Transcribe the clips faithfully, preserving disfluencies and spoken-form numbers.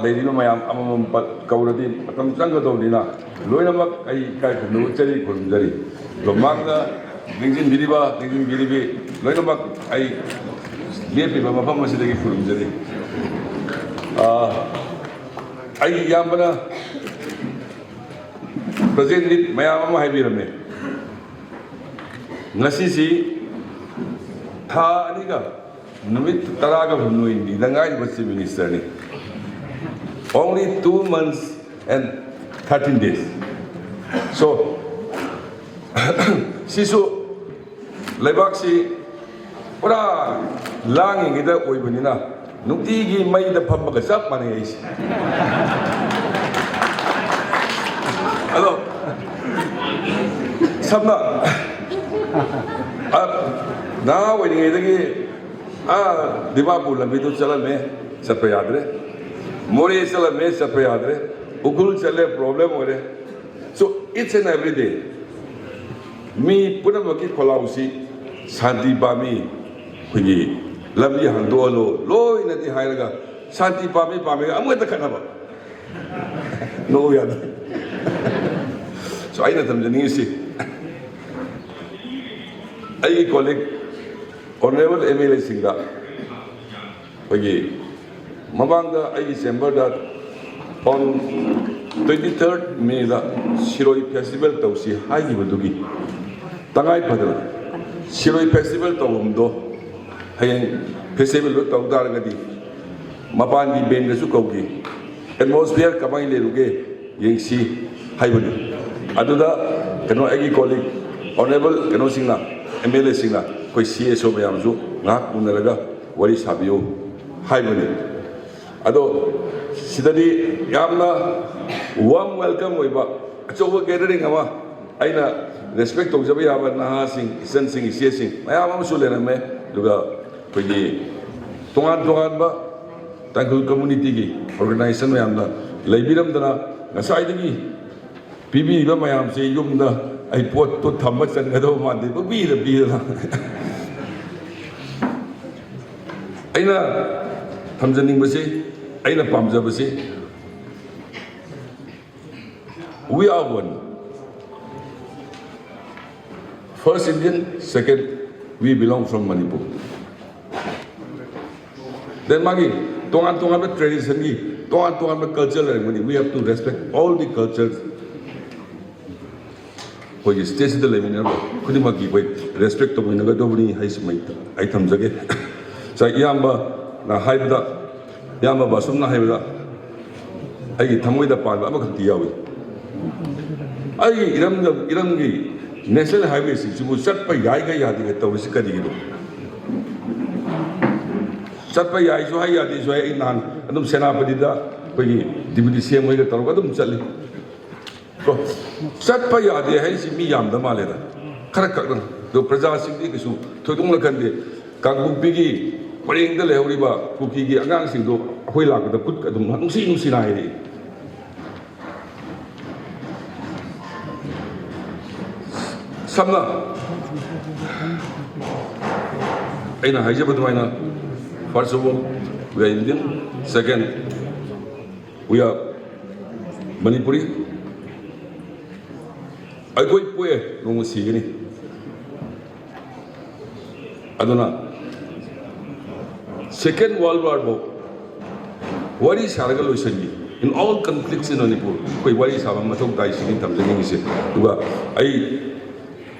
ꯂꯩꯔꯤꯕ ꯃꯌꯥꯝ ꯑꯃꯃꯝ ꯄꯠ ꯀꯧꯔꯗꯤ ꯃꯇꯝ ꯆꯪꯒꯗꯧꯕꯅꯤꯅ, ꯂꯣꯏꯅꯃꯛ ꯑꯩ ꯏꯀꯥꯏ ꯈꯨꯝꯅꯕ ꯆꯦꯜꯂꯤ ꯈꯨꯔꯨꯝꯖꯔꯤ꯫ ꯑꯗꯣ ꯃꯥꯡꯗ ꯂꯦꯡꯁꯤꯟꯕꯤꯔꯤꯕ, ꯂꯦꯡꯁꯤꯟꯕꯤꯔꯤꯕꯤ ꯂꯣꯏꯅꯃꯛ ꯑꯩ ꯂꯦꯞꯄꯤꯕ ꯃꯐꯝ ꯑꯁꯤꯗꯒꯤ ꯈꯨꯔꯨꯝꯖꯔꯤ꯫ ꯑꯥ, ꯑꯩꯒꯤ ꯏꯌꯥꯝꯕꯅ ꯄ꯭ꯔꯖꯦꯟ ꯃꯤꯠ ꯃꯌꯥꯝ ꯑꯃ ꯍꯥꯏꯕꯤꯔꯝꯃꯦ꯫ ꯉꯁꯤꯁꯤ ꯊꯥ ꯑꯅꯤꯒ ꯅꯨꯃꯤꯠ ꯇꯔꯥꯒ ꯍꯨꯝꯗꯣꯏꯅꯤꯗ ꯉꯥꯏꯔꯤꯕ Chief Minister ꯅꯤ꯫ Only two months and thirteen days. So, ꯁꯤꯁꯨ ꯂꯩꯕꯥꯛꯁꯤ ꯄꯨꯔꯥ ꯂꯥꯡꯉꯤꯉꯩꯗ ꯑꯣꯏꯕꯅꯤꯅ ꯅꯨꯡꯇꯤꯒꯤ ꯃꯩꯗ ꯐꯝꯕꯒ ꯆꯞ ꯃꯥꯟꯅꯩ ꯑꯩꯁꯦ꯫ ꯑꯗꯣ ꯁꯝꯅ, ꯑ, ꯅꯍꯥ ꯑꯣꯏꯔꯤꯉꯩꯗꯒꯤ ꯑꯥ ꯗꯤꯃꯥꯄꯨꯔ ꯂꯝꯕꯤꯗꯨ ꯆꯠꯂꯝꯃꯦ, ꯆꯠꯄ ꯌꯥꯗ꯭ꯔꯦ꯫ ꯃꯣꯔꯦ ꯆꯠꯂꯝꯃꯦ, ꯆꯠꯄ ꯌꯥꯗ꯭ꯔꯦ꯫ ꯎꯈ꯭ꯔꯨꯜ ꯆꯠꯂꯦ, problem ꯑꯣꯏꯔꯦ꯫ So each and every day ꯃꯤ ꯄꯨꯝꯅꯃꯛꯀꯤ ꯈꯣꯜꯂꯥꯎꯁꯤ ꯁꯥꯟꯇꯤ ꯄꯥꯝꯃꯤ, ꯑꯩꯈꯣꯏꯒꯤ ꯂꯝꯕꯤ ꯍꯥꯡꯗꯣꯛꯍꯜꯂꯣ ꯂꯣꯏꯅꯗꯤ ꯍꯥꯏꯔꯒ ꯁꯥꯟꯇꯤ ꯄꯥꯝꯃꯤ ꯄꯥꯝꯃꯤ ꯑꯃꯨꯛ ꯍꯦꯛꯇ ꯈꯠꯅꯕ꯫ ꯅꯣꯛꯎ ꯌꯥꯗꯦ꯫ So ꯑꯩꯅ ꯊꯝꯖꯅꯤꯡꯉꯤꯁꯤ, ꯑꯩꯒꯤ colleague honourable MLA ꯁꯤꯡꯗ ꯑꯩꯈꯣꯏꯒꯤ ꯃꯃꯥꯡꯗ ꯑꯩꯒꯤ chamber the on twenty third May the Shirui festival ꯇꯧꯁꯤ ꯍꯥꯏꯈꯤꯕꯗꯨꯒꯤ ꯇꯉꯥꯏ ꯐꯗꯅ ꯁꯤꯔꯣꯏ festival ꯇꯧꯐꯝꯗꯣ ꯍꯌꯦꯡ festival ꯗꯨ ꯇꯧ ꯇꯥꯔꯒꯗꯤ ꯃꯄꯥꯟꯒꯤ band ꯗꯁꯨ ꯀꯧꯒꯦ, atmosphere ꯀꯃꯥꯏꯅ ꯂꯩꯔꯨꯒꯦ ꯌꯦꯡꯁꯤ ꯍꯥꯏꯕꯅꯤ꯫ ꯑꯗꯨꯗ ꯀꯩꯅꯣ ꯑꯩꯒꯤ colleague honourable ꯀꯩꯅꯣꯁꯤꯡꯅ, MLA ꯁꯤꯡꯅ ꯑꯩꯈꯣꯏ CSO ꯃꯌꯥꯝꯁꯨ ꯉꯥꯏꯍꯥꯛ ꯎꯅꯔꯒ ꯋꯥꯔꯤ ꯁꯥꯕꯤꯌꯨ ꯍꯥꯏꯕꯅꯤ꯫ ꯑꯗꯣ ꯁꯤꯗꯗꯤ ꯌꯥꯝꯅ warm welcome ꯑꯣꯏꯕ ꯑꯆꯧꯕ gathering ꯑꯃ, ꯑꯩꯅ respect ꯇꯧꯖꯕ ꯌꯥꯕ ꯅꯍꯥꯁꯤꯡ, ꯏꯆꯟꯁꯤꯡ, ꯏꯆꯦꯁꯤꯡ ꯃꯌꯥꯝ ꯑꯃꯁꯨ ꯂꯩꯔꯝꯃꯦ꯫ ꯑꯗꯨꯒ ꯑꯩꯈꯣꯏꯒꯤ ꯇꯣꯉꯥꯟ ꯇꯣꯉꯥꯟꯕ ꯇꯥꯡꯈꯨꯜ community ꯒꯤ organization ꯃꯌꯥꯝꯅ ꯂꯩꯕꯤꯔꯝꯗꯅ ꯉꯁꯥꯏꯗꯒꯤ ꯄꯤꯕꯤꯔꯤꯕ ꯃꯌꯥꯝꯁꯦ ꯌꯨꯝꯗ ꯑꯩ ꯄꯣꯠꯇꯣ ꯊꯝꯕ ꯆꯟꯒꯗꯕ ꯃꯥꯟꯗꯦ, ꯄꯨꯡꯄꯤꯗ ꯄꯤꯗꯅ꯫ ꯑꯩꯅ ꯊꯝꯖꯅꯤꯡꯕꯁꯤ, ꯑꯩꯅ ꯄꯥꯝꯖꯕꯁꯤ, we are one. First Indian, second, we belong from Manipur. Then ꯃꯥꯒꯤ ꯇꯣꯉꯥꯟ ꯇꯣꯉꯥꯟꯕ traditionꯒꯤ ꯇꯣꯉꯥꯟ ꯇꯣꯉꯥꯟꯕ culture ꯂꯩꯔꯝꯒꯅꯤ. We have to respect all the cultures. ꯑꯩꯈꯣꯏꯒꯤ stateꯁꯤꯗ ꯂꯩꯃꯤꯟꯅꯔꯤꯕ ꯈꯨꯗꯤꯡꯃꯛꯀꯤ ꯑꯩꯈꯣꯏ respect ꯇꯧꯃꯤꯟꯅꯒꯗꯧꯕꯅꯤ ꯍꯥꯏꯁꯤꯃ ꯑꯩ ꯊꯝꯖꯒꯦ꯫ ꯉꯁꯥꯏ ꯏꯌꯥꯝꯕꯅ ꯍꯥꯏꯕꯗ, ꯏꯌꯥꯝꯕ ꯕꯥꯁꯨꯝꯅ ꯍꯥꯏꯕꯗ ꯑꯩꯒꯤ ꯊꯃꯣꯏꯗ ꯄꯥꯟꯕ ꯑꯃꯈꯛꯇꯤ ꯌꯥꯎꯏ꯫ ꯑꯩꯒꯤ ꯏꯔꯝꯗ, ꯏꯔꯝꯒꯤ national highwayꯁꯤꯡꯁꯤꯕꯨ ꯆꯠꯄ ꯌꯥꯏꯒ ꯌꯥꯗꯦꯒ ꯇꯧꯔꯤꯁꯤ ꯀꯔꯤꯒꯤꯅꯣ? ꯆꯠꯄ ꯌꯥꯏꯁꯨ ꯍꯥꯏ, ꯌꯥꯗꯦꯁꯨ ꯍꯥꯏ꯫ ꯑꯩ ꯅꯍꯥꯟ ꯑꯗꯨꯝ ꯁꯦꯅꯥꯄꯇꯤꯗ ꯑꯩꯈꯣꯏꯒꯤ deputy CM ꯍꯣꯏꯒ ꯇꯧꯔꯒ ꯑꯗꯨꯝ ꯆꯠꯂꯤ꯫ ꯀꯣ, ꯆꯠꯄ ꯌꯥꯗꯦ ꯍꯥꯏꯔꯤꯁꯤ ꯃꯤ ꯌꯥꯝꯗ ꯃꯥꯜꯂꯦꯗ, ꯈꯔ ꯈꯛꯅ꯫ ꯑꯗꯣ ꯄ꯭ꯔꯖꯥꯁꯤꯡꯗꯤ ꯀꯩꯁꯨ ꯊꯣꯏꯗꯣꯛꯅ ꯈꯟꯗꯦ꯫ ꯀꯥꯡꯄꯣꯛꯄꯤꯒꯤ ꯄꯔꯦꯡꯗ ꯂꯩꯍꯧꯔꯤꯕ ꯀꯨꯀꯤꯒꯤ ꯑꯉꯥꯡꯁꯤꯡꯗꯣ ꯑꯩꯈꯣꯏ ꯂꯥꯛꯄꯗ ꯈꯨꯠ ꯑꯗꯨꯝ ꯅꯨꯡꯁꯤ ꯅꯨꯡꯁꯤꯅ ꯍꯥꯏꯔꯛꯏ꯫ ꯁꯝꯅ ꯑꯩꯅ ꯍꯥꯏꯖꯕ ꯑꯗꯨꯃꯥꯏꯅ, first of all, we are Indian, second, we are Manipuri. ꯑꯩꯈꯣꯏ ꯄꯣꯛꯑꯦ, ꯅꯣꯡꯃ ꯁꯤꯒꯅꯤ꯫ ꯑꯗꯨꯅ second world war ꯐꯥꯎ ꯋꯥꯔꯤ ꯁꯥꯔꯒ ꯂꯣꯏꯁꯤꯟꯈꯤ꯫ In all conflicts in Manipur ꯑꯩꯈꯣꯏ ꯋꯥꯔꯤ ꯁꯥꯕ ꯃꯊꯧ ꯇꯥꯏ, ꯁꯤꯅꯤ ꯊꯝꯖꯅꯤꯡꯉꯤꯁꯦ꯫ ꯑꯗꯨꯒ ꯑꯩ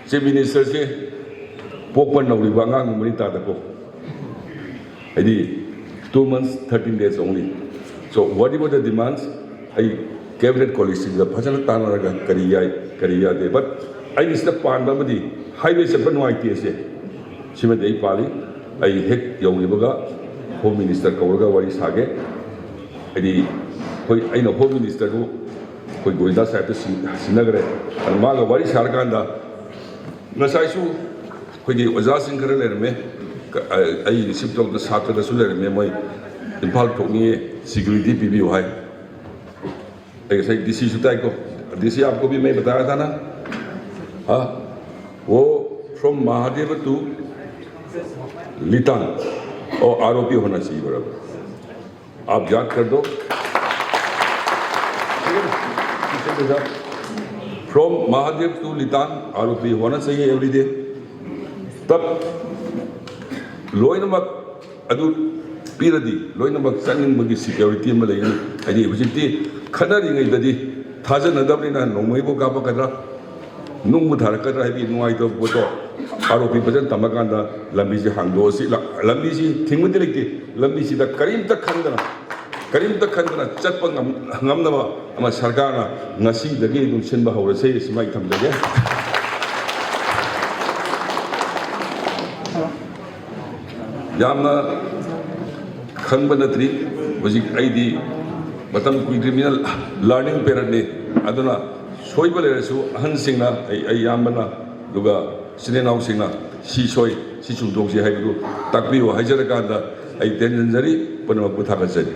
Chief Ministerꯁꯦ ꯄꯣꯛꯄ ꯅꯧꯔꯤꯕ ꯑꯉꯥꯡꯒꯨꯝꯕꯅꯤ ꯇꯥꯗꯀꯣ꯫ ꯍꯥꯏꯗꯤ, two months, thirteen days only. So whatever the demands, ꯑꯩ cabinet colleagueꯁꯤꯡꯗ ꯐꯖꯅ ꯇꯥꯟꯅꯔꯒ ꯀꯔꯤ ꯌꯥꯏ, ꯀꯔꯤ ꯌꯥꯗꯦ꯫ But ꯑꯩꯒꯤ ꯁꯤꯗ ꯄꯥꯟꯕ ꯑꯃꯗꯤ highway ꯆꯠꯄ ꯅꯨꯡꯉꯥꯏꯇꯦ ꯑꯁꯦ, ꯁꯤꯃꯗꯤ ꯑꯩ ꯄꯥꯜꯂꯤ꯫ ꯑꯩ ꯍꯦꯛ ꯌꯧꯈꯤꯕꯒ Home Minister ꯀꯧꯔꯒ ꯋꯥꯔꯤ ꯁꯥꯒꯦ꯫ ꯍꯥꯏꯗꯤ, ꯍꯣꯏ, ꯑꯩꯅ Home Ministerꯗꯨ ꯑꯩꯈꯣꯏ ꯒꯣꯕꯤꯟꯗꯥ ꯁꯥꯍꯦꯕꯇ ꯁꯤꯟ-, ꯁꯤꯟꯅꯈ꯭ꯔꯦ꯫ ꯑꯗꯨ ꯃꯥꯒ ꯋꯥꯔꯤ ꯁꯥꯔꯀꯥꯟꯗ ꯉꯁꯥꯏꯁꯨ ꯑꯩꯈꯣꯏꯒꯤ ꯑꯣꯖꯥꯁꯤꯡ ꯈꯔ ꯂꯩꯔꯝꯃꯦ꯫ ꯀ-, ꯑ-, ꯑꯩ receive ꯇꯧꯕꯗ ꯁꯥꯇ꯭ꯔꯗꯁꯨ ꯂꯩꯔꯝꯃꯦ꯫ ꯃꯣꯏ ꯏꯝꯐꯥꯜ ꯊꯣꯛꯅꯤꯡꯉꯦ, security ꯄꯤꯕꯤꯌꯨ ꯍꯥꯏ꯫ ꯑꯩ ꯉꯁꯥꯏ DC ꯁꯨ ꯇꯥꯏꯀꯣ꯫ DC, आपको भी मैं बताया था ना? हाँ? वो from महादेव to लितान, और आरोपी होना चाहिए बराबर। आप याद कर दो। ठीक है ना? ठीक है, साहब। From महादेव to लितान, आरोपी होना चाहिए every day। तब ꯂꯣꯏꯅꯃꯛ ꯑꯗꯨ ꯄꯤꯔꯗꯤ ꯂꯣꯏꯅꯃꯛ ꯆꯠꯅꯤꯡꯕꯒꯤ security ꯑꯃ ꯂꯩꯒꯅꯤ꯫ ꯍꯥꯏꯗꯤ ꯍꯧꯖꯤꯛꯇꯤ ꯈꯠꯅꯔꯤꯉꯩꯗꯗꯤ ꯊꯥꯖꯅꯗꯕꯅꯤꯅ ꯅꯣꯡꯃꯩꯕꯨ ꯀꯥꯞꯄꯛꯀꯗ꯭ꯔꯥ, ꯅꯨꯡꯕꯨ ꯊꯥꯔꯛꯀꯗ꯭ꯔꯥ ꯍꯥꯏꯕꯒꯤ ꯅꯨꯡꯉꯥꯏꯇꯕ ꯄꯣꯠꯇꯣ ꯑꯥꯔꯣꯄꯤ ꯐꯖꯅ ꯊꯝꯃꯀꯥꯟꯗ ꯂꯝꯕꯤꯁꯤ ꯍꯥꯡꯗꯣꯛꯑꯁꯤ꯫ ꯂ-, ꯂꯝꯕꯤꯁꯤ ꯊꯤꯡꯕꯗꯤ ꯂꯩꯇꯦ꯫ ꯂꯝꯕꯤꯁꯤꯗ ꯀꯔꯤꯝꯇ ꯈꯟꯗꯅ, ꯀꯔꯤꯝꯇ ꯈꯟꯗꯅ ꯆꯠꯄ ꯉꯝ-, ꯉꯝꯅꯕ ꯑꯃ ꯁꯔꯀꯥꯔꯅ ꯉꯁꯤꯗꯒꯤ ꯑꯗꯨꯝ ꯁꯤꯟꯕ ꯍꯧꯔꯁꯦ꯫ ꯁꯤꯃ ꯑꯩ ꯊꯝꯖꯒꯦ꯫ ꯌꯥꯝꯅ ꯈꯪꯕ ꯅꯠꯇ꯭ꯔꯤ꯫ ꯍꯧꯖꯤꯛ ꯑꯩꯗꯤ ꯃꯇꯝ ꯀꯨꯏꯗ꯭ꯔꯤꯕꯅꯤꯅ learning periodꯅꯤ꯫ ꯑꯗꯨꯅ ꯁꯣꯏꯕ ꯂꯩꯔꯁꯨ ꯑꯍꯟꯁꯤꯡꯅ, ꯑꯩ, ꯑꯩ ꯏꯌꯥꯝꯕꯅ, ꯑꯗꯨꯒ ꯏꯆꯤꯟ ꯏꯅꯥꯎꯁꯤꯡꯅ ꯁꯤ ꯁꯣꯏ, ꯁꯤ ꯆꯨꯝꯊꯣꯛꯁꯤ ꯍꯥꯏꯕꯗꯨ ꯇꯥꯛꯄꯤꯌꯨ ꯍꯥꯏꯖꯔꯀꯥꯟꯗ ꯑꯩ ꯇꯦꯟꯖꯟꯖꯔꯤ꯫ ꯄꯨꯝꯅꯃꯛꯄꯨ ꯊꯥꯒꯠꯆꯔꯤ꯫